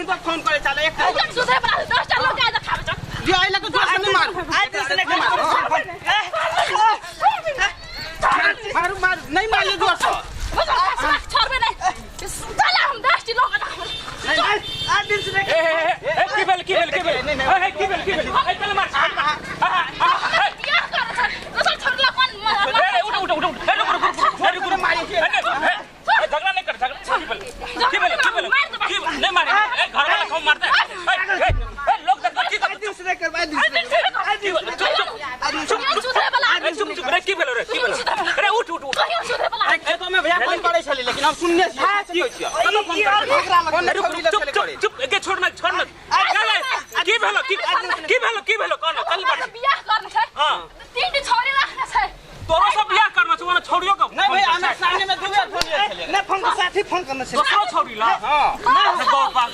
को फोन करे चले एक हम सुधरे बला 10 टा लोग जाय देखाबै छ जे आइला के जोर से नहीं मारू आज दिन से नहीं मारू मारू मारू नहीं मारिए जोर से छोड़बे नहीं चला हम 10 टी लोग आज दिन से ए ए ए की भेल की भेल की भेल ए की भेल की भेल ए पहले मार बियाह कर छ दोसर छोड़ला कोन ए उठ उठ उठ ए रुक रुक रुक रुक मारी झगड़ा नहीं कर झगड़ा की भेल की भेल की भेल की नहीं मारे ए घर वाला को मारता है ए ए लोग देखो की आज दिन से नहीं करब आज दिन से चुप चुप चुप सुधरे बला चुप चुप रे की भेल रे की भेल अरे उठ उठ उठ कहियो सुधरे बला ए तो मैं भैया फोन करे छली लेकिन हम सुनने छी की होय छी कतो फोन करे रुक चुप चुप चुप एके छोड़ ना छोड़ ना की भेल की भेल की भेल कौन कल बात बियाह करना छै हां तीन टी छोरी राखना छै तोरो सब बियाह करना छै ओना छोड़ियो के नहीं भैया हमरा सामने में दू बेर फोन ले छले ना फोन के साथी फोन करना छै दोसरो छोड़ी ला हां बाप बाप